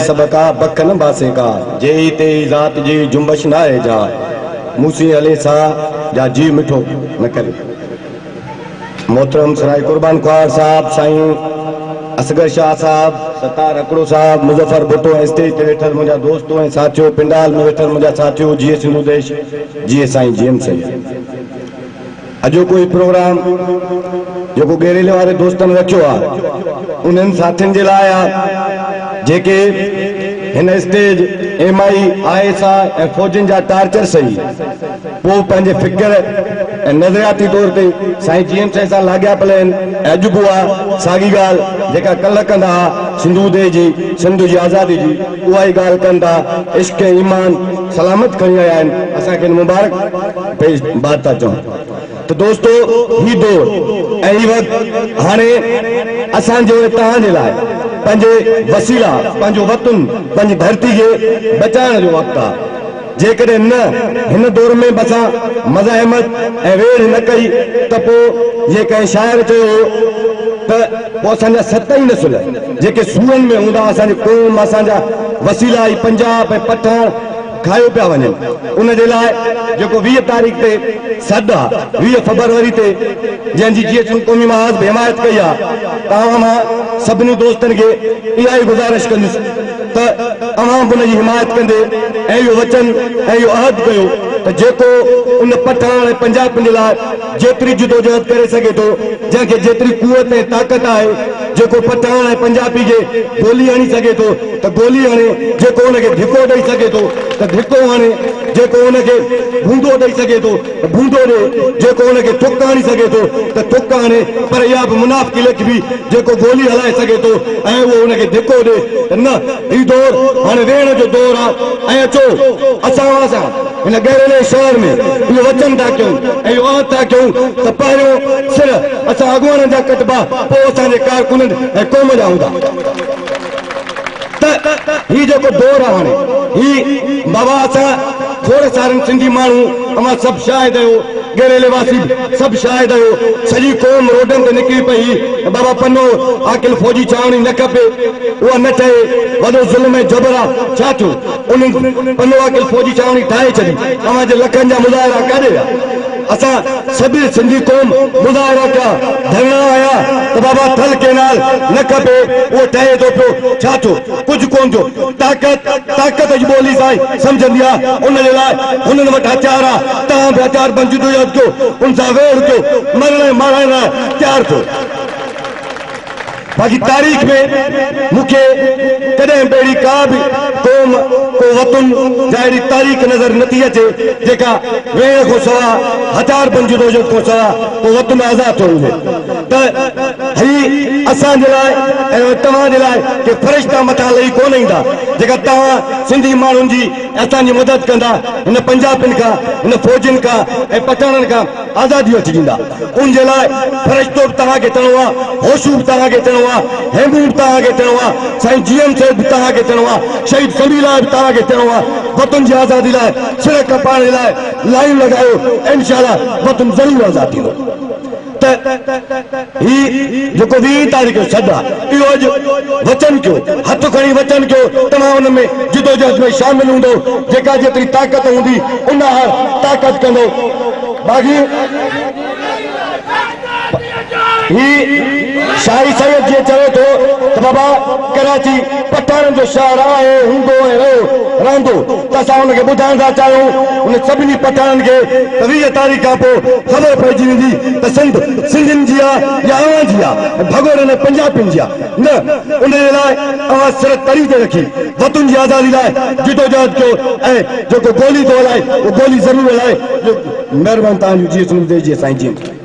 سڀڪا بک نه باسي ڪا، جيئي تيئي ذات جي جنبش ناهي جا، مون سين هلي سا، جا جيء مٺو نه ڪري. محترم سرائي قربان کوهار صاحب، سائين اصغر شاهه صاحب، ستار هڪڙو صاحب، مظفر ڀٽو ۽ اسٽيج تي ويٺل منهنجا دوستو ۽ ساٿيو، پنڊال ۾ ويٺل منهنجا ساٿيو، جيئي سنڌو ديش، جيئي سائين جي ايم سيد. اڄوڪو هي پروگرام جيڪو ڳيريلي واري دوستن رکيو آ انهن ساٿين جي لاء آ جيڪي هن stage, M I, I S I ۽ فوجين جا ٽارچر سهي پوء پنهنجي فڪر ۽ نظرياتي طور تي سائين جي ايم سيد سان لاڳاپيل آهن ۽ اڄ به اها ساڳي ڳالهه جيڪا ڪلهه ڪندا ها سنڌو ديش جي سنڌ جي آزادي جي اها ئي ڳالهه ڪن ٿا عشق ۽ ايمان سلامت کڻي آيا آهن اسان کين مبارڪ پيش باد ٿا چئون ته دوستو هي دور ۽ هي وقت هاڻي اسان جو ۽ توهان جي لاء پنهنجي وسيلا، پنهنجو وطن، پنهنجي ڌرتي کي بچائڻ جو وقت آ. جيڪڏهن نه هن دور ۾ به اسان مزاحمت ۽ ويڙهه نه ڪئي ته پوء جيئن ڪنهن شاعر چيو هو ته پوء اسان جا ست ئي نسل جيڪي سورن ۾ هوندا اسان جي قوم اسان جا وسيلا هي پنجاب ۽ پٺاڻ کايو پيا وڃن ان جي لاء جيڪو 20 تاريخ تي سڏ آ 20 فبروري تي جنهن جي جي ايس قومي محاذ به حمايت ڪئي آ ته اوهان مان سڀني دوستن کي اها ئي گذارش ڪندس ته اوهان به ان جي حمايت ڪندي ۽ اهو وچن ۽ اهو عهد ڪيو ته جيڪو ان پٺاڻ ۽ پنجابين جي لاء جيتري جدوجهد ڪري سگهي ٿو جنهن کي جيتري قوت ۽ طاقت آهي جيڪو پٺاڻ ۽ پنجابي کي گولي هڻي سگهي ٿو ته گولي هڻي، جيڪو ان کي ڌڪو ڏئي سگهي ٿو ته ڌڪو هڻي، جيڪو ان کي ڀونڊو ڏئي سگهي ٿو ته ڀونڊو ڏي، جيڪو ان کي ٿڪ هڻي سگهي ٿو ته ٿڪ هڻي، پر اها به منافقي ليکبي جيڪو گولي هلائي سگهي ٿو ۽ اهو ان کي ڌڪو ڏي ته نه هي دور هاڻي ويهڻ جو دور آ ۽ اچو اسان اوهان سان هن ڳيريلي شهر ۾ اهو وچن ٿا ڪيون ۽ اهو عهد ٿا ڪيون ته پهريون سر اسان اڳواڻن جا ڪٽبا پوء اسان جي ڪارڪنن ۽ قوم جا هوندا. ته هي جيڪو دور آ هاڻي هي بابا اسان کوڙ سارن سنڌي ماڻهو اوهان سڀ شاهد آهيو ڳيريلي واسي به سڀ شاهد آهيو سڄي قوم روڊن تي نڪري پئي هئي ته بابا پنو عاقل فوجي ڇانوڻي نه کپي اها نه ٺهي وڏو ظلم ۽ جبر آ ڇا ٿيو انهن پنو عاقل فوجي ڇانوڻي ٺاهي ڇڏي اوهان جي لکن جا مظاهرا ڪاڏي ويا اسان سڀ سنڌي قوم مظاهرا ڪيا، ڌرڻا هنيا ته بابا ٿل ڪينال نه کپي، اهو ٺهي ٿو پيو، ڇا ٿيو؟ ڪجهه ڪونه ٿيو. طاقت طاقت جي ٻولي سان ئي سمجهندي آ، ان جي لاء هنن وٽ هٿيار آ، توهان به هٿياربند جدوجهد ڪيو، ان سان ويڙهه ڪيو، مرڻ ۽ مارائڻ لاء تيار ٿيو. باقي تاريخ ۾ مون کي ڪڏهن به اهڙي ڪا به قوم، ڪو وطن جا اهڙي تاريخ نظر نٿي اچي جيڪا ويڙهه کان سواء، هٿياربند جدوجهد کان سواء ڪو وطن آزاد ٿيو هجي ته هي اسان جي لاء ۽ توهان جي لاء ڪي فرشتا مٿان لهي ڪونه ايندا جيڪا توهان سنڌي ماڻهن جي اسان جي مدد ڪندا هن پنجابين کان، هن فوجين کان ۽ پٺاڻن کان آزادي وٺي ڏيندا. ان جي لاء فرشتو به توهان کي ٿيڻو آ، هوشو به توهان کي ٿيڻو آ، هيمون به توهان کي ٿيڻو آ، سائين جي ايم سيد به توهان کي ٿيڻو آ، شهيد سميلا به توهان کي ٿيڻو آ، وطن جي آزادي لاء سر ڪپائڻ جي لاء لايون لڳايو، انشاء الله وطن ضرور آزاد ٿيندو. ته هي جيڪو ويهين تاريخ جو سڏ آ، اهو اڄ وچن ڪيو، هٿ کڻي وچن ڪيو، توهان ان ۾ جدوجهد ۾ شامل هوندؤ، جيڪا جيتري طاقت هوندي ان آهر طاقت ڪندؤ. باقي هي شاهي سيد جيئن چوي ٿو ته بابا ڪراچي پٺاڻن جو شهر آهي، هوندو ۽ رهيو رهندو ته اسان ان کي ٻڌائڻ ٿا چاهيون ان سڀني پٺاڻن کي ته 20 تاريخ کان پوء خبر پئجي ويندي ته سنڌ سنڌين جي آ يا اوهان جي آ ۽ ڀڳوڙن ۽ پنجابين جي آ نه ان جي لاء اوهان سر تري تي رکي وطن جي آزادي لاء جدوجهد ڪيو ۽ جيڪو گولي ٿو هلائي اهو گولي ضرور هلائي جو مهرباني توهان جون جيئي سنڌ ديش جيئي سائين جيئي.